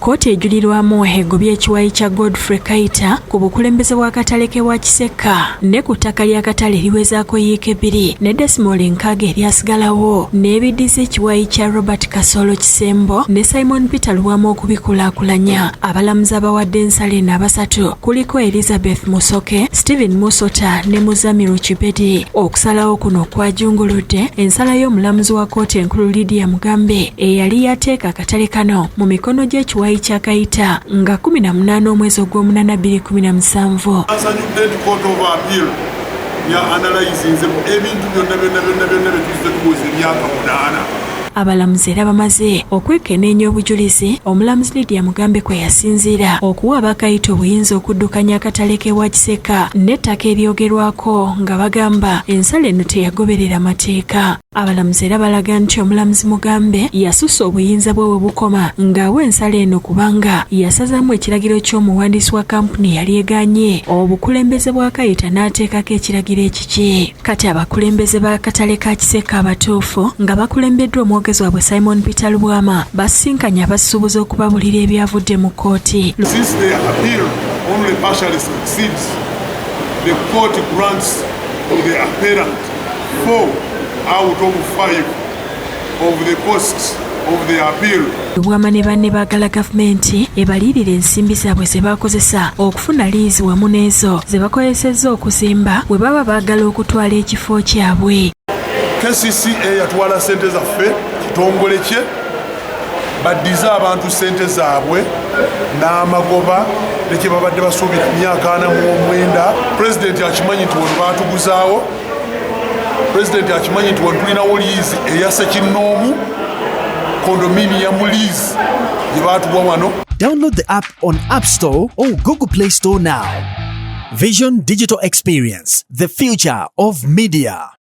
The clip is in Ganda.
Kkooti ejulirwamu egobye ekiwayi kya Godfrey Kayita ku bukulembeze bw'akatale k'ewa Kisekka ne ku ttaka ly'akatale eriwezaako yiika 2 ne desimoolo 60 eryasigalawo, n'ebiddiza ekiwayi kya Robert Kasolo Kisembo ne Simon Peter Lubwama okubikulaakulanya. Abalamuzi abawadde ensala eno abasatu kuliko Elizabeth Musoke, Stephen Musota ne Muzamiru Kibedi. Okusalawo kuno kwajunguludde ensala y'omulamuzi wa kkooti enkulu Lydia Mugambe eyali yateeka akatale kano mu mikono gy'ekiwayi kya Kayita nga 18 omwezi ogw'omunaana 2017. Nsanyudde nti Court of Appeal ya analyzinze ebintu byonna byonna byonna byonna bye tuzze tuweza emyaka 8. Abalamuzi era bamaze okwekenneenya obujulizi omulamuzi Lydia Mugambe kwe yasinziira okuwa abakayita obuyinza okuddukanya akatale k'ewa Kisekka n'ettaka eryogerwako, nga bagamba ensala eno teyagoberera mateeka. Abalamuzi era balaga nti omulamuzi Mugambe yasussa obuyinza bwe we bukoma ng'awa ensala eno, kubanga yasazaamu ekiragiro ky'omuwandiisi wa kampuni yali eganye obukulembeze bwa Kayita n'ateekako ekiragiro ekiki. Kati abakulembeze b'akatale ka Kisekka abatuufu nga bakulembeddwa omwogezi waabwe Simon Peter Lubwama basisinkanye abasuubuzi okubabulira ebyavudde mu kkooti. Since the appeal only partially succeeds, the court grants to the appellant four out of five of the costs of the appeal. Lubwama ne banne baagala gavumenti ebaliyirira ensimbi zaabwe ze bakozesa okufuna liizi wamu n'ezo ze bakozesezza okuzimba bwe baba baagala okutwala ekifo kyabwe. KCCA yatwala sente zaffe, kitongole kye baddize abantu sente zaabwe n'amagoba ne kye babadde basuubira myaka 49. Pulezidenti akimanyi nti wano baatuguzaawo. Pulezidenti akimanyi nti wano tulinawo liizi eya sekinnoomu, condominium lease gye baatuwa wano. Download the app on App Store or Google Play Store now. Vision Digital Experience, the future of media.